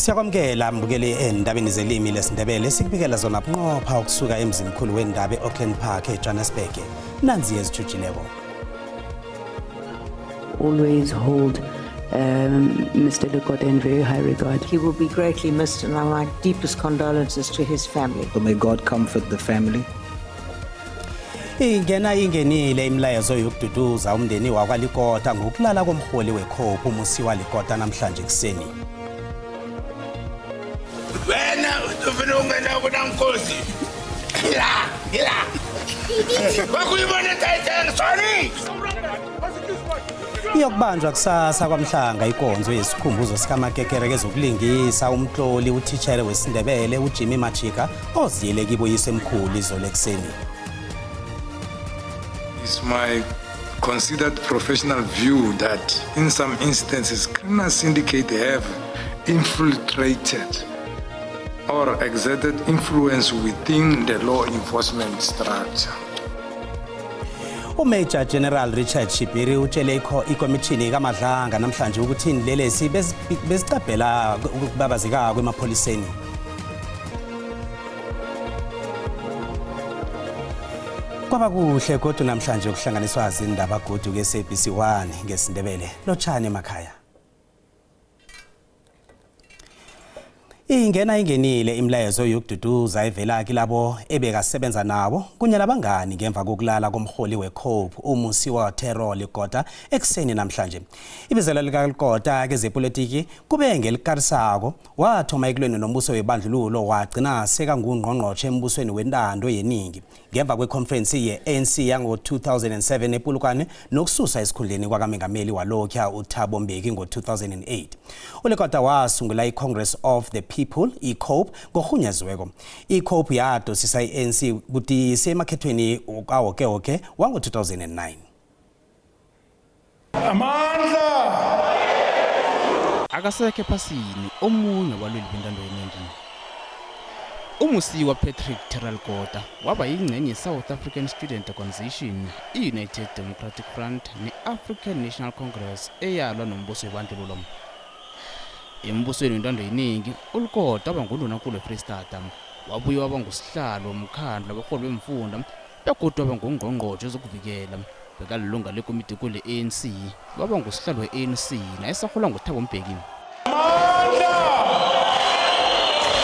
Siyakwamukela mbukeli endabeni zelimi lesiNdebele sikubikela zona bunqopha ukusuka emzimkhulu wendaba e-Auckland Park eJohannesburg. Nanzi ezijujileko. Always hold Mr. Lekota in very high regard. He will be greatly missed, and my deepest condolences to his family. So may God comfort the family. Ingena ingenile imilayezo yokududuza umndeni wakwaLikota ngokulala komholi weCope uMusiwa Lekota namhlanje ekuseni. Wena ufuna ukungena kunankosi. La, la. Bakuyibona tayiteng sorry. Iyokubanjwa kusasa kwaMhlanga ikonzo yesikhumbuzo sikaMakekere kezokulingisa umtloli utitjhere wesiNdebele uJimmy Machika oziyele kiboyise emkhulu izolo ekuseni. It's my considered professional view that in some instances criminal syndicate have infiltrated or exerted influence within the law enforcement structure. UMajor General Richard Shibiri utshele ikomishini kaMadlanga namhlanje ukuthi inlelesi bezicabhela ukubabazeka kwemapholiseni. Kwaba kuhle kodwa namhlanje ukuhlanganiswa zindaba godu ke-SABC 1 ngesiNdebele. Lotshani emakhaya. Ingena ingenile imilayezo yokududuza evela kilabo ebekasebenza nabo kunye nabangani ngemva kokulala komholi weCope uMusiwa Terror Lekota ekuseni namhlanje. Ibizelo likaLekota kezepolitiki kube ngelikarisako wathoma ekulweni nombuso webandlululo wagcina sekangungqongqotjhe embusweni wentando yeningi. Ngemva kwekhonferensi ye-ANC yango-2007 ePolokwane nokususa esikhundleni kwakamengameli walokhuya uThabo Mbeki ngo-2008. ULekota wasungula i-Congress of the People, i-COPE, ngorhunyeziweko. I-COPE yadosisa i-ANC budisi emakhethweni kawokewoke wango-2009. Amandla! Akasekho ephasini omunye wabalweli bentando yenengi. Umusiwa Patrick Terrell Kota waba yingcenye ye-South African Student Organization, i-United Democratic Front ne-African National Congress eyalwa nombuso webandlululo. Embusweni wentando yeningi, uLikota waba ngundunankulu weFreyistata, wabuye waba ngusihlalo womkhandlu wabarholi beemfunda begodu waba ngungqongqotjhe wezokuvikela. Bekalilunga lekomiti ekulu le-ANC, waba ngusihlalo we-ANC nayesarholwa nguThabo Mbeki. Amandla!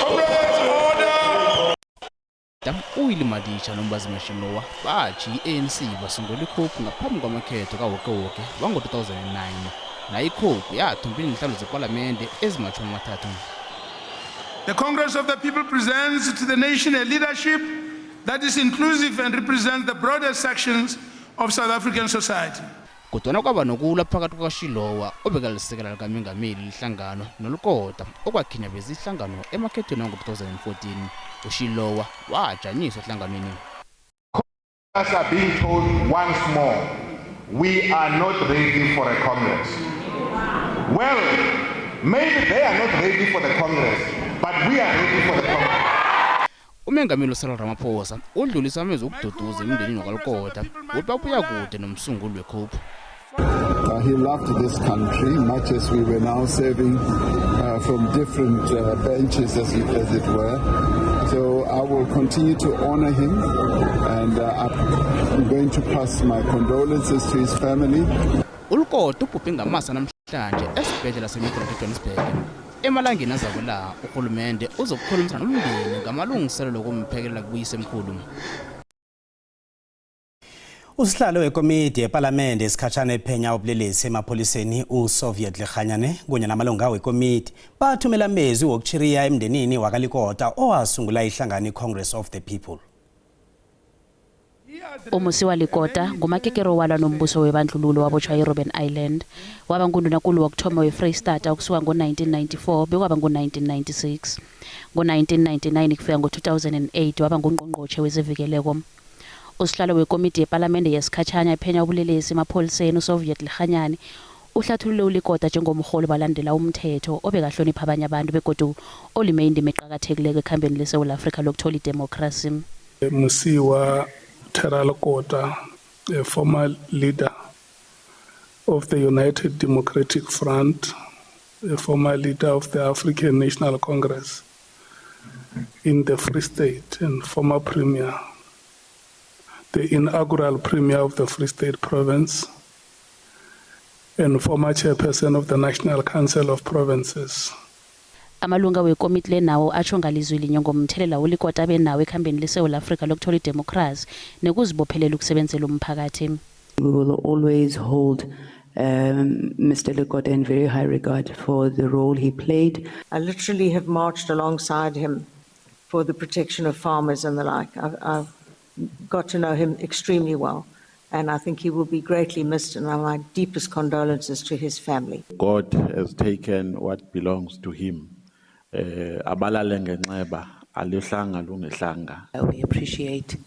Comrades, order! uWillie Madisha noMbazi Shilowa batjhiya i-ANC basungula iCope ngaphambi kwamakhetho kawokewoke wango-2009 nayo iCope yathumba iinhlalo zepalamende ezima-30. The Congress of the People presents to the nation a leadership that is inclusive and represents the broadest sections of South African society. Kodwana kwaba nokulwa phakathi kukaShilowa obekalisekela likamengameli lihlangano noLikota okwakhinyabeza ihlangano emakhethweni wango-2014. UShilowa wajanyiswa ehlanganweni. Us are being told once more, we are not ready for a Congress. Well, maybe they are not ready for the Congress, but we are ready for the Congress. Umengameli uCyril Ramaphosa udlulisa amezwi okududuza emndenini wakwaLikota ukuthi babuya kude nomsunguli weCope. He loved this country much as we were now serving from different benches, as it were. So I will continue to honor him, and I'm going to pass my condolences to his family. ULikota ubhubhe ngamasa namhlanje esibhedlela seMidrand eJohannesburg. Emalangeni azako la urhulumende uzokukhulumisana nomndeni ngamalungiselelo okumphekelela kubuyise emkhulu. Usihlalo wekomidi yepalamende esikhatshana ephenya ubulelesi emapholiseni uSoviet Lekganyane kunye namalunga wekomidi bathumela amezwi wokuchiriya emndenini wakaLikota owasungula ihlangano i-Congress of the People. UMusiwa Lekota ngumakekere owalwa nombuso webandlululo wabotjhwa eRobben Island. Waba ngundunakulu wokuthoma weFreyistata ukusuka ngo-1994 bekwaba ngo-1996. Ngo-1999 kufika ngo-2008 waba ngungqongqotjhe wezevikeleko. Usihlalo wekomidi yepalamende yesikhatjhana ephenya ubulelesi emapholiseni uSoviet Lekganyane uhlathulule uLikota njengomrholi obalandela umthetho, obekahlonipha abanye abantu begodu olime indima eqakathekileko ekhambeni leSewula Afrika lokuthola idemokhrasi. Mosiuoa Terror Lekota, a former leader of the United Democratic Front, a former leader of the African National Congress in the Free State and former premier, the inaugural premier of the Free State Province, and former chairperson of the National Council of Provinces. Amalunga wekomiti lenawo atsho ngalizwi linye ngomthelela uLikota abe nawo ekhambeni leSewula Afrika lokuthola idemokhrasi nekuzibophelela ukusebenzela umphakathi. We will always hold Mr. Lekota in very high regard for the role he played. I literally have marched alongside him for the protection of farmers and the like. I've got to know him extremely well, and I think he will be greatly missed, and my deepest condolences to his family. God has taken what belongs to him. Abalale ngenxeba alihlanga lungehlanga. We appreciate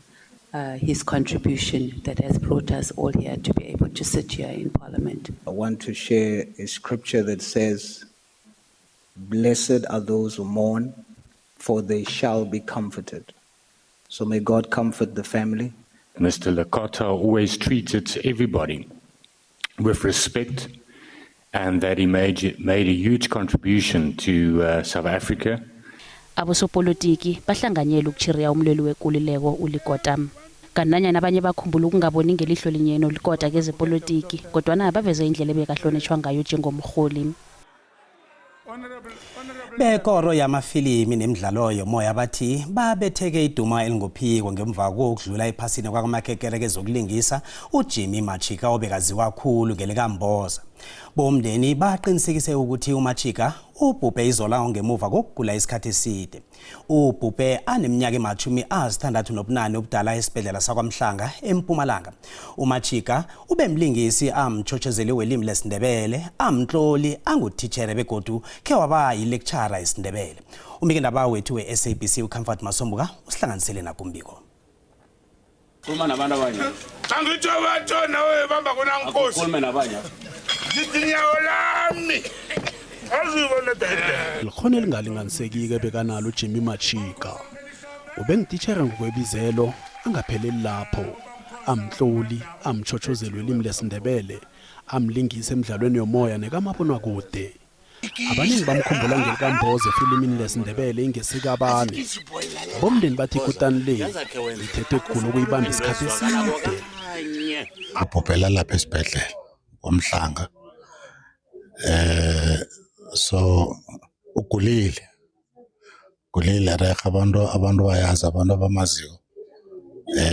his contribution that has brought us all here to be able to sit here in Parliament. I want to share a scripture that says, "Blessed are those who mourn, for they shall be comforted." So may God comfort the family. Mr. Lekota always treated everybody with respect and that he made a huge contribution to South Africa. Abosopolitiki bahlanganyela ukuchiriya umlweli wekululeko uLikota. Kanti nanyana abanye bakhumbula ukungaboni ngelihlo linye noLikota kezepolitiki, kodwana baveze indlela ebekahlonitshwa ngayo njengomrholi. Bekoro yamafilimi nemidlalo yomoya bathi babetheke iduma elingophiko ngemva kokudlula ephasini kwakamakekere kezokulingisa uJimmy Machika, obekaziwa khulu ngelikaMboza. Bomndeni baqinisekise ukuthi uMachika ubhubhe izola ngemuva kokugula isikhathi eside. Ubhubhe aneminyaka ema-68 ubudala esibhedlela sakwaMhlanga eMpumalanga. UMachika ubemlingisi amtshotshezeli welimi lesiNdebele, amtloli, angutitjhere begodu khe waba yilecturer esiNdebele. Umbikindaba wethu we-SABC uComfort Masombuka usihlanganisele nakumbiko. Khuluma nabantu abanye. Angitsho batho nawe bamba kunankosi. Khulume nabanye. Ngithi inyawo lami. Azibona dede. Likhono elingalinganisekike bekanalo uJimmy Machika. Ubengititshere ngokwebizelo, angapheleli lapho. Amhloli, amtshotshozeli welimi lesiNdebele, amlingisi emidlalweni yomoya nekamabonwakude. Abaningi bamkhumbula ngelikaMboza efilimini lesiNdebele ingesikabani. Bomndeni bathi ikutani le ithethe ukugula okuyibamba isikhathi eside. Ubhubhela lapha esibhedlela kwaMhlanga. So ugulile. Gulile reg, abantu bayazi, abantu abamaziyo.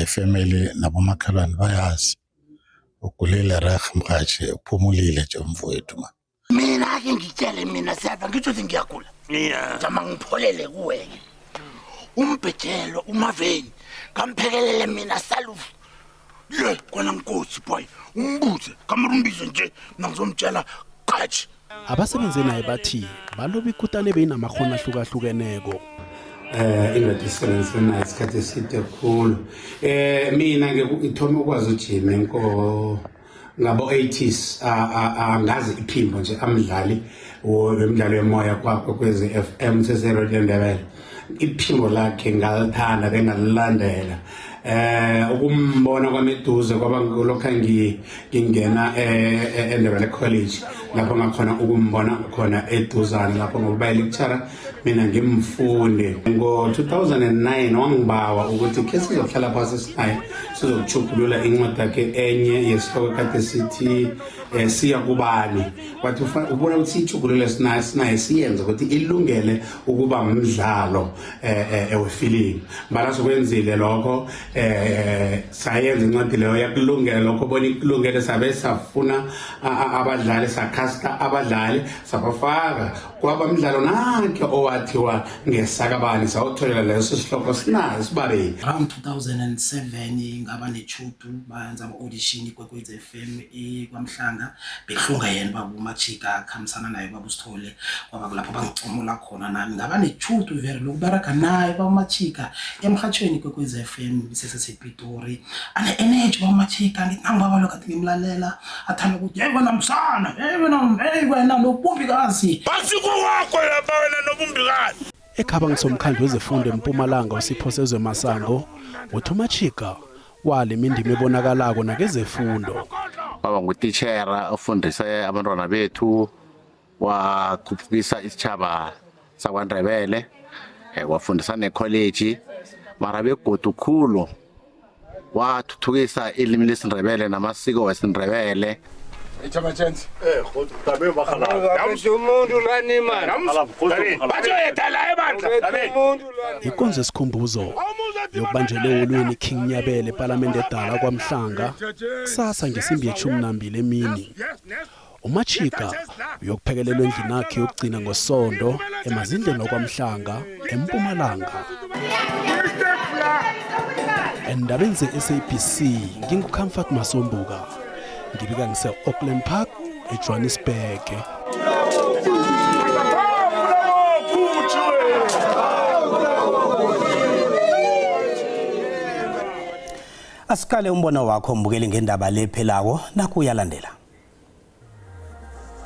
Family nabomakhelwane bayazi. Ugulile reg mhathi, uphumulile nje umfowethu ma. Mina ake ngitshele, mina siyava ngitsho ukuthi ngiyagula, zama ngipholele kuwe-ke umbhejelo umaveni ngamphekelele mina salufu le kona nkosi boy umbuze kamara umbize nje mina ngizomtshela qhatshi. Abasebenze naye bathi baloba ikutani ebeyinamakhono ahlukahlukeneko. Indoda isebenzise nayo isikhathi eside khulu. Mina ke ngithome ukwazi uJimmy nko ngabo 80s, angazi iphimbo nje, amdlali wemidlalo yomoya kwakho kwezi FM sese-Radio Ndebele. Iphimbo lakhe ngalithanda, bengalilandela. Ukumbona kwami eduze kwaba lokho ngingena eNdebele College, lapho ngakhona ukumbona khona eduzane lapho, ngoba bayi-lecturer, mina ngimfundi. Ngo-2009 wangibawa ukuthi khe sizohlala phasi sinaye, sizokuchugulula incwadi yakhe enye yesihloko kade sithi Siya Kubani. Wathi ubona ukuthi siyijugulule sinaye, siyenze ukuthi ilungele ukuba umdlalo wefilimu. Mbala sokwenzile lokho, sayenza incwadi leyo yakulungela lokho, bona ikulungele. Sabe safuna abadlali, sakhasta abadlali, sabafaka, kwaba umdlalo nakhe owathiwa ngesakabani. Sawutholela leso sihloko sinayo sibabili. Around 2007 ngaba nechutu bayenza ama-audition iKwekwezi FM eKwaMhlanga, behlunga yena baba uMachika, akuhambisana naye baba uSithole. Kwaba kulapho bangicomula khona, nami ngaba nechutu vele lokubaraga naye baba uMachika emhathweni iKwekwezi FM sesesePitori. Ane-energy baba uMachika, ngithi nangibaba lokho athi ngimlalela, athanda ukuthi, "Hey wena msana, hey wena, hey wena nobumbikazi." Basiko wakho lapha wena nobumbikazi. Ekhaba ngisomkhandlu wezefundo eMpumalanga uSiphosezwe Masango uthi uMachika wale mindima ebonakalako nakezefundo. Waba ngutitshera ofundise abantwana bethu. Wakhuphukisa isitjhaba sakwaNdebele, wafundisa nekholeji, mara begodu khulu wathuthukisa ilimi lesiNdebele namasiko wesiNdebele. Ikonzo esikhumbuzo yokubanjelwa eholweni King Nyabele ePalamende edala kwaMhlanga kusasa ngesimbi ye-12 emini. UMachika uyokuphekelelwa endlini yakhe yokugcina ngosondo emazindleni wakwaMhlanga eMpumalanga. Endabeni ze-SABC nginguComfort Masombuka, ngibika ngise-Auckland Park eJohannesburg. Asiqale umbono wakho mbukeli ngendaba le phelako nakuyalandela.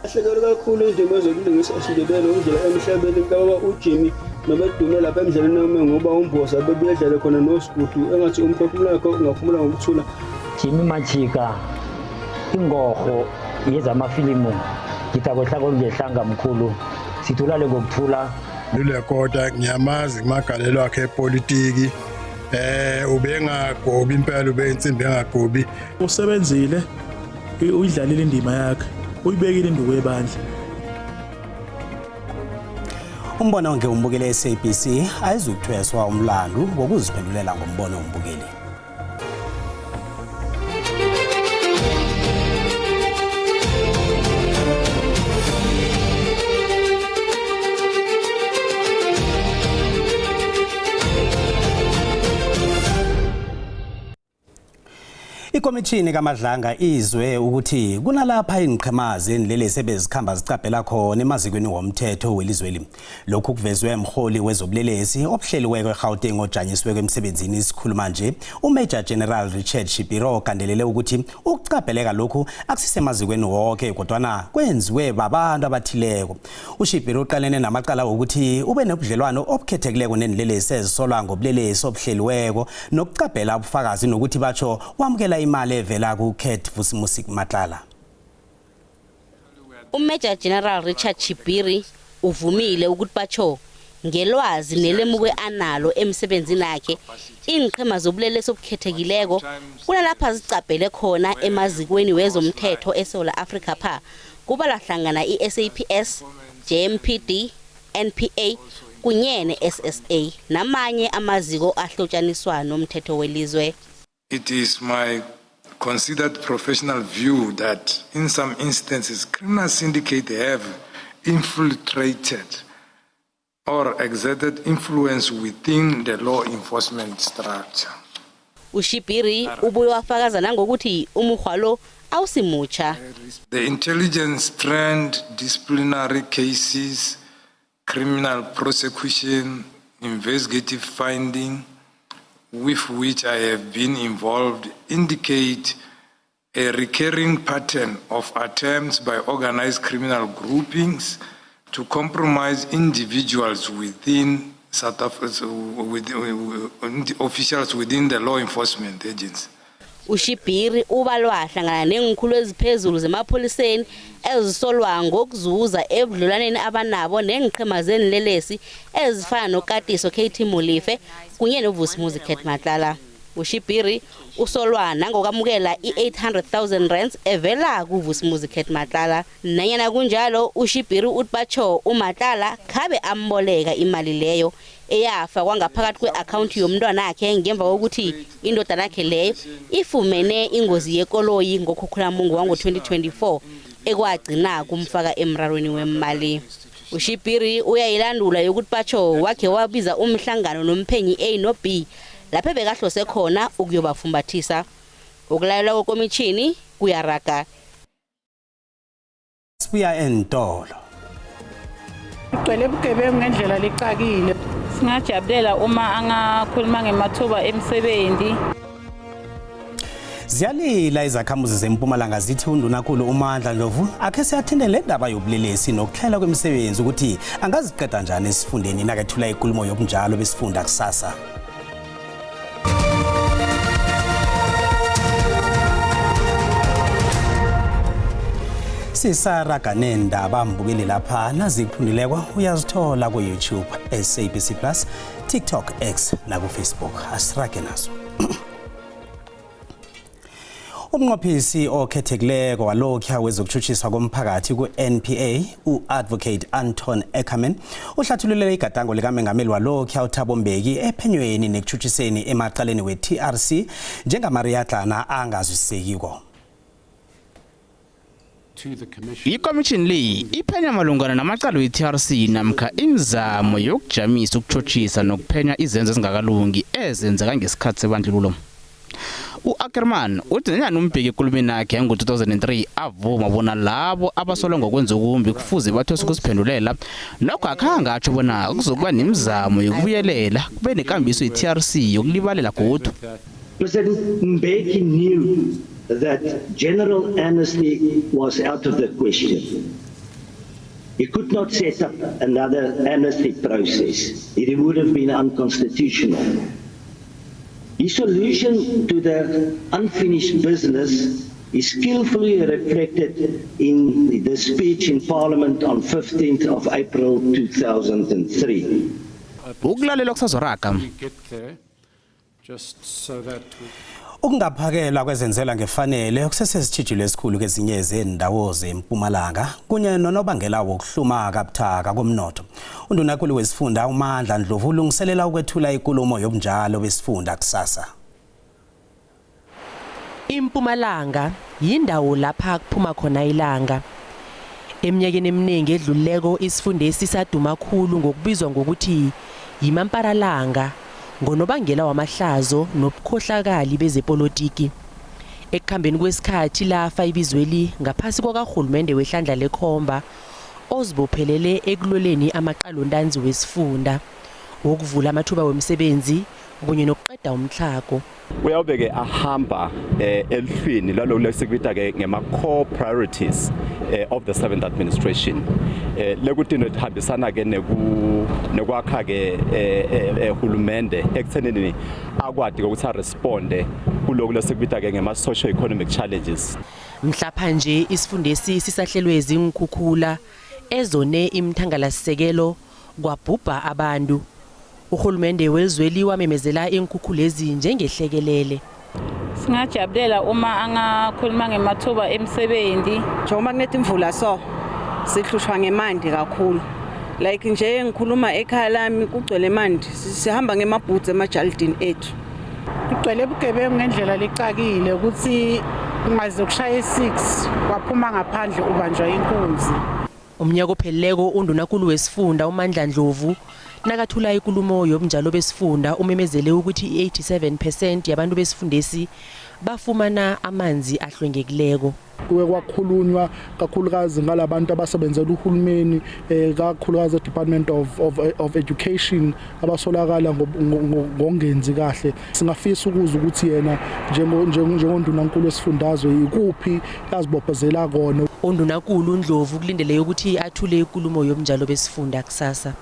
Ahlekelwe kakhulu indima yezokulingisa esiNdebele ukudlula emhlabeni kababa uJimmy nobedume lapha emdlalweni wami ngoba uMbosa bebuye edlale khona noSigudu, engathi umphefumulo wakhe ungaphumula ngokuthula. Jimmy Machika ingorho yezamafilimu ngithakohlako olungehlanga mkhulu, sithulale ngokuthula. ULekota ngiyamazi kumagalelo akhe epolitiki, ubengagobi impela, ube insimbi engagobi. Usebenzile, uyidlalile indima yakhe, uyibekile induku ebandla. Umbono nge umbukeli SABC ayizukuthweswa umlandu wokuziphendulela ngombono wombukeli. Ikomitjhini kaMadlanga izwe ukuthi kunalapha iinqhema zenlelesi ebezikhamba zicabhela khona emazikweni womthetho welizweli. Lokhu kuvezwe mholi wezobulelesi obuhleliweko eGauteng ojanyisiweko emsebenzini isikhuluma nje, uMajor General Richard Shipiro, ogandelele ukuthi ukucabheleka lokhu akusisemazikweni wonke kodwana kwenziwe babantu abathileko. UShipiro uqalene namacala wokuthi ube nobudlelwano obukhethekileko nenlelesi ezisolwa ngobulelesi obuhleliweko nokucabhela ubufakazi, nokuthi batsho wamukela imali evela ku-Cat Vusimusi Matlala. UMajor General Richard Chibiri uvumile ukuthi batsho ngelwazi nelemuko analo emsebenzini wakhe, iinqhema zobulelesi obukhethekileko kunalapha zicabhele khona emazikweni wezomthetho eSouth Africa pha, kubala hlangana i-SAPS, JMPD, NPA kunye ne-SSA namanye amaziko ahlotshaniswa nomthetho welizwe. It is my considered professional view that in some instances criminal syndicates have infiltrated or exerted influence within the law enforcement structure. UShibiri ubuye wafakaza nangokuthi umukghwa lo awusimutsha. The intelligence trend, disciplinary cases, criminal prosecution, investigative finding with which I have been involved indicate a recurring pattern of attempts by organized criminal groupings to compromise individuals within South Africa, with officials within the law enforcement agency. UShibiri ubalwa hlangana nengikhulu eziphezulu zemapholiseni ezisolwa ngokuzuza ebudlelwaneni abanabo nengiqhema zenilelesi ezifana noKatiso KT Molefe kunye noVusimuzi Cat Matlala. UShibiri usolwa nangokwamukela i-800,000 rands evela kuVusimuzi Cat Matlala. Nanyana kunjalo, uShibiri uthi batsho uMatlala khabe amboleka imali leyo eyafakwa ngaphakathi kwe-akhawunti yomntwanakhe ngemva kokuthi indodanakhe leyo ifumene ingozi yekoloyi ngokhukhulamungu wango-2024 ekwagcina kumfaka emrarweni wemali. UShibiri uyayilandula yokuthi batsho wakhe wabiza umhlangano nomphenyi A no-B lapho ebekahlose khona ukuyobafumbathisa. Ukulayelwa kwekomitjhini kuyaraga. Sibuya entolo. Igcwele bugebengu ngendlela lecakile. Singajabulela uma angakhuluma ngemathuba emisebenzi. Ziyalila izakhamuzi zeMpumalanga, zithi undunakhulu uMandla Ndlovu akhe siyathinte le ndaba yobulelesi nokuhlela kwemisebenzi ukuthi angaziqeda njani esifundeni nakethula ikulumo yobunjalo besifunda kusasa. Sisaraga neendaba mbukeli lapha nazikuphundileko uyazithola ku-YouTube, SABC Plus, TikTok, X naku-Facebook. Asirage nazo. Umnqophisi okhethekileko walokhuya wezokutshutshiswa komphakathi ku-NPA u-Advocate Anton Ackerman uhlathululele igadango likamengameli walokhuya uThabo Mbeki ephenyweni nekutshutshiseni emacaleni we-TRC njengamariyadlana angazwisisekiko. Ikomishini le iphenya malungana namacala we-TRC namkha imizamo yokujamisa ukutjhotjhisa nokuphenya izenzo ezingakalungi ezenzeka ngesikhathi sebandlululo. U-Ackerman uthi nanyana uMbeki ekulumeni yakhe yango-2003 avuma bona labo abasolwa ngokwenza okumbi kufuze bathweswe ukuziphendulela, nokho akhange atjho bona kuzokuba nemizamo yokubuyelela kube nekambiso ye-TRC yokulibalela godu. President Mbeki knew that general amnesty was out of the question. He could not set up another amnesty process. It would have been unconstitutional. His solution to the unfinished business is skillfully reflected in the speech in Parliament on 15th of April 2003. Ukulalelwa kusazoraga. Ukungaphakelwa kwezenzelwa ngefanele kusesesitjhijilo esikhulu kezinye zendawo zeMpumalanga kunye nonobangela wokuhluma kabuthaka komnotho. Undunankulu wesifunda uMandla Ndlovu ulungiselela ukwethula ikulumo yobunjalo besifunda kusasa. Impumalanga yindawo lapha kuphuma khona ilanga. Eminyakeni eminingi edluleko isifundesi saduma khulu ngokubizwa ngokuthi yiMamparalanga ngonobangela wamahlazo nobukhohlakali bezepolitiki. Ekukhambeni kwesikhathi lafa ibizweli ngaphasi kwakahulumende wehlandla lekhomba ozibophelele ekulweleni amaqalontanzi wesifunda, wokuvula amathuba wemisebenzi kunye nokuqeda umtlhago. Uyawube-ke ahamba elihlwini laloku lesikubita-ke ngema-core priorities of the seventh administration, lekuthi hambisana-ke nekwakha-ke hulumende ekuthenini akwati ukuthi aresponde kuloku lesikubita-ke ngema-socio-economic challenges. Mhlapha nje isifundesi sisahlelwe ziinkhukhula ezone imthangalasisekelo kwabhubha abantu. Uhulumende welizweli wamemezela iinkhukhulezi njengehlekelele. Singajabulela uma angakhuluma ngemathuba emisebenzi. Njengoba kunetha imvula so sihlushwa ngemandi kakhulu. Like nje ngikhuluma ekhaya lami kugcwele mandi, sihamba ngemaboots emajalidini ethu. Kugcwele ubugebengu ngendlela lecakile ukuthi ungaze kushaya 6 waphuma ngaphandle ubanjwa inkunzi. Umnyaka opheleleko undunankulu wesifunda uMandla Ndlovu nakathula ikulumo yobunjalo besifunda umemezele ukuthi i-87% yabantu besifundesi bafumana amanzi ahlwengekileko. Kuke kwakhulunywa kakhulukazi ngalabantu abasebenzela uhulumeni, kakhulukazi e-Department of Education abasolakala ngokungenzi kahle. Singafisa ukuzwa ukuthi yena njengondunankulu wesifundazwe ikuphi azibophezela kona. Undunankulu Ndlovu kulindeleke ukuthi athule ikulumo yobunjalo besifunda kusasa.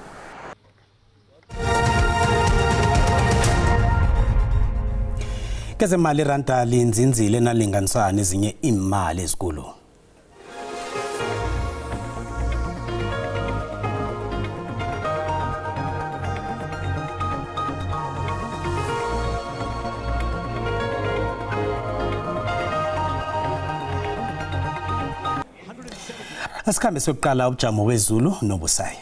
Kezemali iranda linzinzile nalinganiswa nezinye imali ezikulu. Asikhambe sokuqala ubujamo wezulu nobusayi.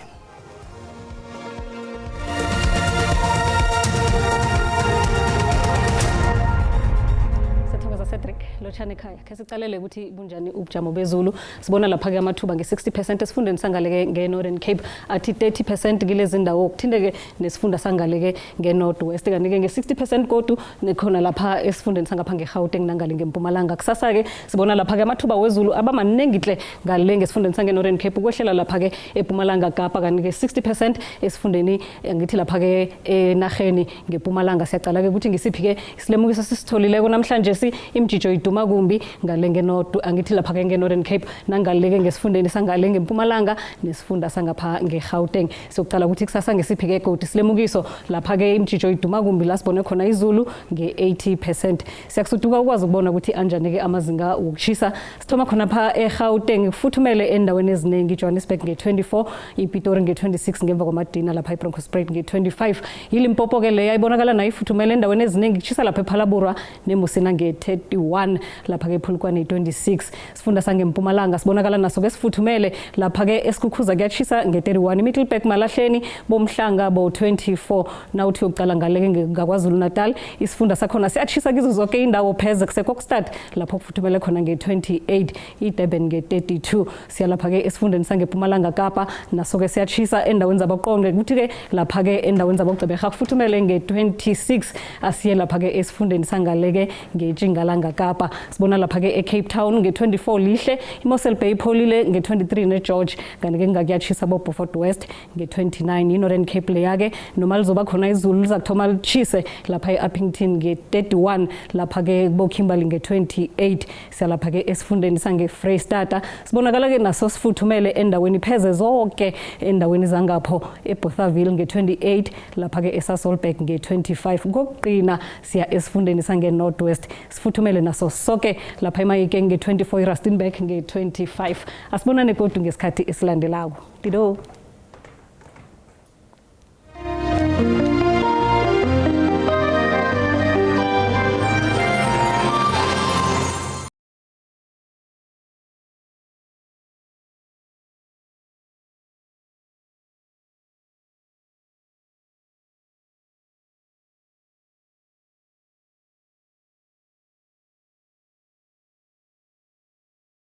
Lotshani ekhaya, khe sicalele ukuthi bunjani ubujamo bezulu. Sibona lapha-ke amathuba nge-60% esifundeni sangaleke nge-Northern Cape, athi 30% kilezi ndawo kuthinte-ke nesifunda sangaleke nge-North West, kanti-ke nge-60% godu nekhona lapha esifundeni sangapha nge-Gauteng nangale ngeMpumalanga. Kusasa-ke sibona lapha-ke amathuba wezulu abamaningi tle ngale ngesifundeni sange-Northern Cape ukwehlela lapha-ke ePumalanga Kapa, kanti-ke 60% esifundeni ngithi lapha-ke enarheni ngePumalanga. Siyacala-ke ukuthi ngisiphi-ke isilemukiso sisitholileko namhlanje. Imjijo iduma kumbi ngale ngeNorth, angithi lapha-ke nge-Northern Cape, nangaleke ngesifundeni sangale ngeMpumalanga nesifunda sangapha ngeGauteng. Siyokuqala ukuthi kusasa ngesiphi-ke godi silemukiso. Lapha-ke imjijo iduma kumbi la sibone khona izulu nge-80%. Siyakusuduka ukwazi ukubona ukuthi anjani-ke amazinga wokushisa. Sithoma khonapha eGauteng, kufuthumele endaweni eziningi. iJohannesburg nge-24, iPitori nge-26, ngemva kwamadina lapha iBronkhorstspruit nge-25. YiLimpopo-ke leya, ibonakala nayo ifuthumele endaweni eziningi, kushisa lapha ePhalaborwa neMusina nge-31, lapha-ke ePolokwane i-26. Sifunda sangempumalanga sibonakala naso-ke sifuthumele, lapha-ke eSikhukhune kuyatshisa nge-31, iMiddelburg, Malahleni, Bomhlanga bo-24. Nawuthi yokuqala ngaleke ngaKwaZulu Natal, isifunda sakhona siyatshisa kizo zonke indawo pheze kuseKokstad lapho kufuthumele khona nge-28, iDurban nge-32. Siyalapha-ke esifundeni sangePumalanga Kapa, naso-ke siyatshisa endaweni zabaqonge, kuthi-ke lapha-ke endaweni zabogceberha kufuthumele nge-26. Asiye lapha-ke esifundeni sangaleke ngeTshingalanga Kapa, sibona lapha-ke eCape Town nge-24 lihle, iMossel Bay ipholile nge-23 neGeorge, kanti-ke kungakuyatshisa boBeaufort West nge-29. I-Northern Cape leya-ke noma lizoba khona izulu liza kuthoma litshise lapha e-Upington nge-31, lapha-ke kubo-Kimberley nge-28. Siyalapha-ke esifundeni sange-Freystata, sibonakala-ke naso sifuthumele endaweni pheze zonke endaweni zangapho, eBothaville nge-28, lapha-ke eSasolburg nge-25. Kokuqina siya esifundeni sange-North West, sifuthumele naso soke lapha eMahikeng nge-24, iRustenburg nge-25. Asibonane godu ngesikhathi esilandelako. Dido.